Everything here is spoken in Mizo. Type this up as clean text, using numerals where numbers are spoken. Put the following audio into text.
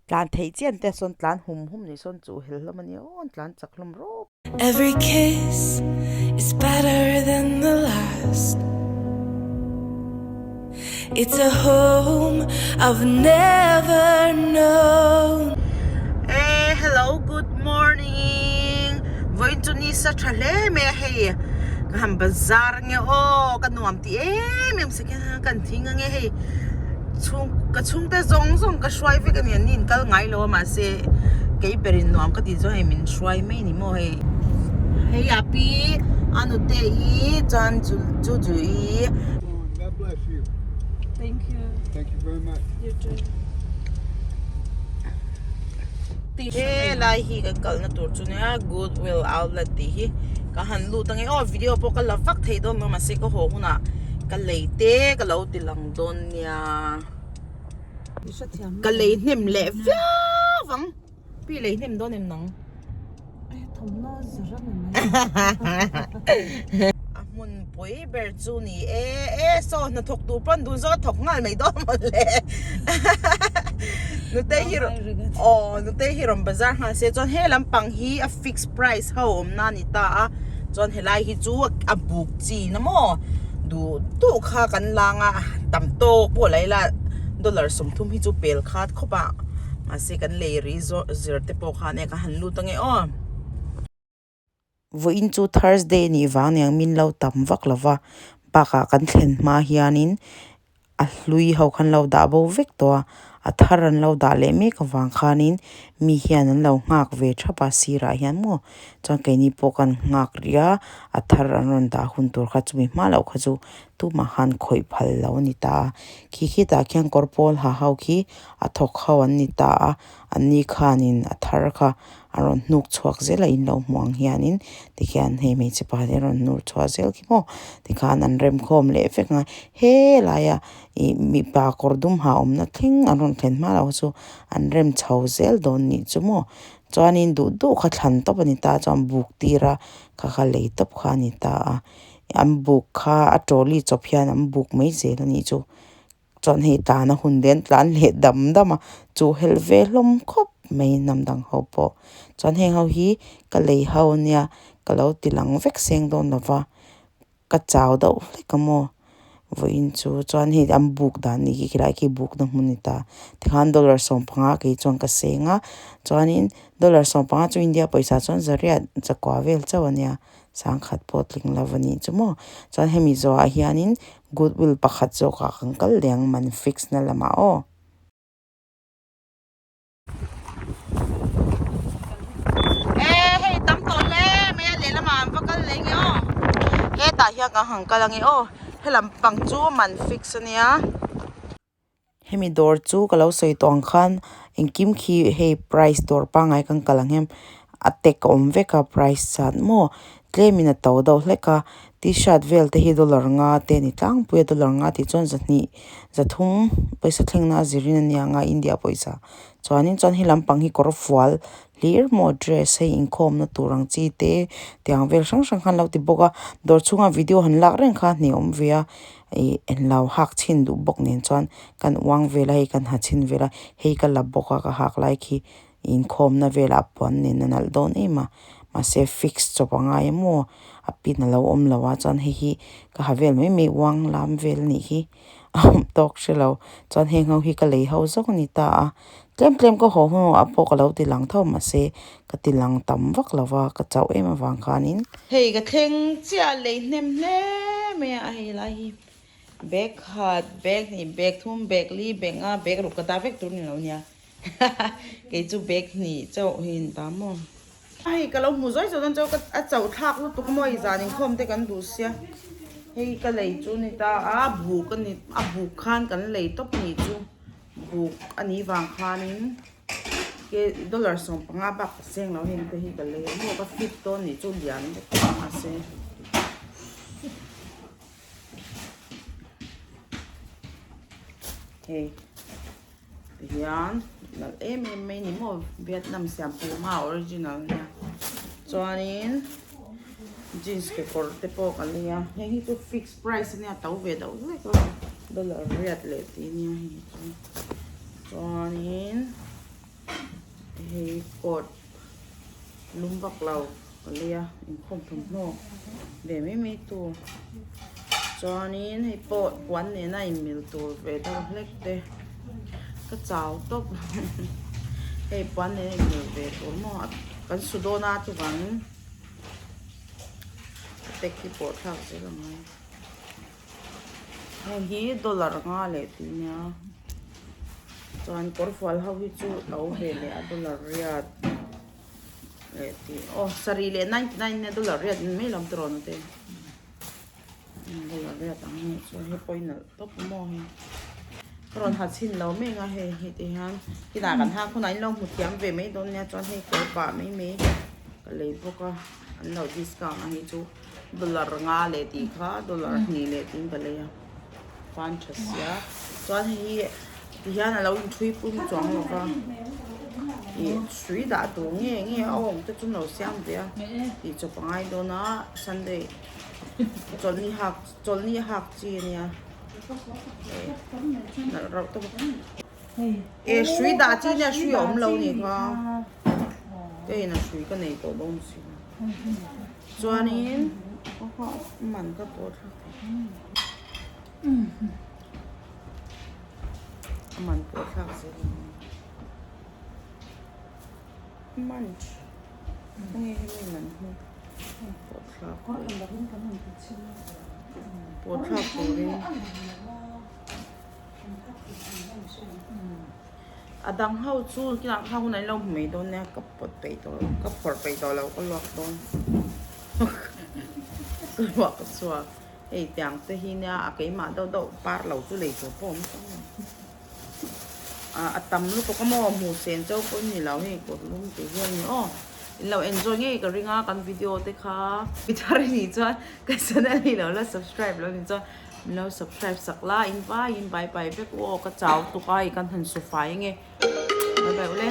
Tlan theih chian te sawn tlan hum hum ni sawn chuh hel hlawm a nia aw an tlan chak hlawm rawp. Every kiss is better than the last It's a home I've never known. Eh hello good morning vawiin chu ni sa tha hle mai a hei ka han bazar ange aw ka nuam ti em em second hand kan thing ange hei chhung ka chhungte zawng zawng ka hruai vek ani an ni in kal ngai lo a mahse kei ber in nuam ka tih chuan hei min hruai mai ani maw hei hei a pi a nute i chuan chu chu chu i God bless you. Thank you. Thank you very much. You too. He lai hi kan kalna tur chu nia Goodwill Outlet tih hi ka han lut ange aw video pawh ka la vak thei dawn lo mahse ka haw hunah ka lei te ka lo ti lang dawn nia ka lei hnem leh viau ang pi lei hnem dawn em nang a hmun pui ber chu ni e e saw hnathawk tur pawn dun zawk a thawk nghal mai dawn maw le nute hi aw nute hi rawn bazar nghal se chuan he lampang hi a fix price ho awmna a ni ta a chuan helai hi chu a buk chi na maw duh duh kha kan lang a tam tawk pawh la ila dollar 30 hi chu pel khat khawp a mahse kan lei ri zawh zir te pawh khan e ka han lut ange aw. Vawiin chu Thursday nih vang niang min lo tam vak lo va, bakah kan thlen hma hianin a hlui ho khan lo dah bo vek tawh a, a thar an lo dah leh mek avang khanin mi hian an lo nghak ve thap a sirah hian maw chuan keini pawh kan nghak rih a, a thar an rawn dah hun tur kha chumi hma loh kha chu tumah khan khawih phal lo a ni ta a, khi khitah khian kawr pawl ha ho khi a thawk ho an ni ta a, an ni khanin a thar kha a rawn hnuk chhuak zel a in lo hmuh ang hianin tikhian hei hmeichhe pakhat hi a rawn hnur chhuah zel khi maw tikhan an remkhawm leh vek ang a helaia ih mipa kawr dum ha awmna thleng an rawn thlen hma loh chu an rem chho zel dawn nih chu maw chuanin duh duh kha thlan tawp a ni ta chuan buk tir a kha kha lei tawp kha a ni ta a an buk kha a trolley chawp hian an buk mai zel a nih chu. Chuan hei tlan a hun nen tlan leh dam dam a chu helh ve hlawm khawp mai hnam dang ho pawh chuan heng ho hi ka lei ho ania ka lo ti lang vek seng dawn lo va ka chau deuh hlek a maw vawiin chu chuan hei an buk dan nih khi khilai khi buk na hmun a ni ta tikhan dollar 15 kei chuan ka seng a chuanin dollar 15 chu India pawisa chuan zariat zakua vel chauh ania sangkhat pawh tling lo a nih chu maw chuan hemi zawhah hianin Goodwill pakhat zawkah kan kal leh ang man fix na lamah aw. E hei tam tawh hle mai a lehlamah an va kal leh nge aw. Hetah hian kan han kal ange aw helam pang chu man fix ania. Hemi dawr chu ka lo sawi tawh ang khan engkim khi hei price dawr pangngai kan kal ang em a tek a awm vek a price zat maw tlemin a to deuh hlek a t-shirt vel te hi dollar nga te a ni tlangpui a dollar nga tih chuan zahnih zathum pawisa thlengna a zirin a nia ang a India pawisa chuanin chuan he lampang hi kawr fual hlir maw dress hei inkhawmna tur ang chi te tiang vel hrang hrang khan an lo ti bawk a dawr chhunga video han lak reng kha a hneawm ve a. Ih englo hak chhin duh bawk nen chuan kan uang vel a hei kan ha chhin vel a hei ka la bawk a ka hak lai khi inkhawmna velah puan nen a nalh dawn em a mahse fix chawp a ngai em aw a pin alo awm lo a chuan hei hi ka ha vel mai mai uang lam vel a nih hi a awm tawk hre lo chuan heng ho hi ka lei ho zawk a ni ta a tlem tlem ka haw hnu ah pawh ka lo ti lang tho mahse ka ti lang tam vak lo va ka chauh em avang khanin. Hei ka thleng chiah lei hnem hle mai a hei lai hi bag khat bag hnih bag thum bag li bag nga bag ruk ka dah vek tur ni lo nia kei chu bag hnih chauh hi an ta maw. Hei ka lo hmu zawi zawi dawn chauh ka a chauh thlak lutuk maw hei zan inkhawm te kan duh sia hei ka lei chu ni ta a buk a ni a buk khan kan lei tawp nih chu buk a nih vang khanin ke dollar 15 bak ka seng lo heng te hi ka lei a maw ka fit dawn nih chu lian vek tawh a mahse. Hei tihian nalh em em mai ni maw Vietnam siam puma original ania chuanin jeans kekawr te pawh ka lei a heng hi chu fix price ania to ve deuh hlek a dollar riat leh tih ania hei chu chuanin. vak lo ka lei a inkhawm thawmhnaw ve mai mai tur chuanin hei pawh puan nena inmil tur ve deuh hlek te ka chau tawp hei puan nena inmil ve tur maw kan su dawn a chuvangin a pack hi pawh thlak zel a ngai. Hei hi dollar nga leh tih nia chuan kawrfual ho hi chu to ve leh a dollar riat leh tih aw sarih leh 99 nia dollar riat ni mai lo tiraw nute dollar riat ang nih chu hei pawh i nalh tawp maw hei ka rawn ha chhin lo mek a hei heti hian kinah kan hak hunah in lo hmu thiam ve mai dawn nia chuan hei kawr pah mai mai ka lei bawk a an lo discount a hei chu. Dollar nga leh tih kha dollar hnih leh tiin ka lei a fan tha sia chuan hei hi tihian a lo inthui pum chuang lo va ih hrui dah tur nge nge a awm te chu an lo siam ve a tih chawp a ngai dawn a sunday chawlhni hak chawlhni hak chi a nia nalh rauh tawp a e hrui dah chi nia hrui a awm lo nih kha keiin a hrui ka nei tawh dawn si. Chuanin man ka pawh thlak thei a man pawh thlak zel ang munch enge hemi man hi pawh thlak pawh thlak turin. A dang ho chu kinah kha hun an lo hmu mai dawn nia ka pawt peih tawh lo ka phawrh peih tawh lo ka luak dawn ka luak ka chhuak hei tiang te hi nia a keimah deuh deuh par lo chu lei tur pawh a awm tawh lo ah a tam lutuk a maw hmuh sen chauh pawh ni lo hei kawr lum tih hian ni aw in lo enjoy ngei ka ring a kan video te kha mi thar a nih chuan ka channel hi lo la subscribe lo ni chuan. Min lo subscribe sak la in vai in bye bye vek u aw ka chau tuk a i kan han su fai nge bye bye ule.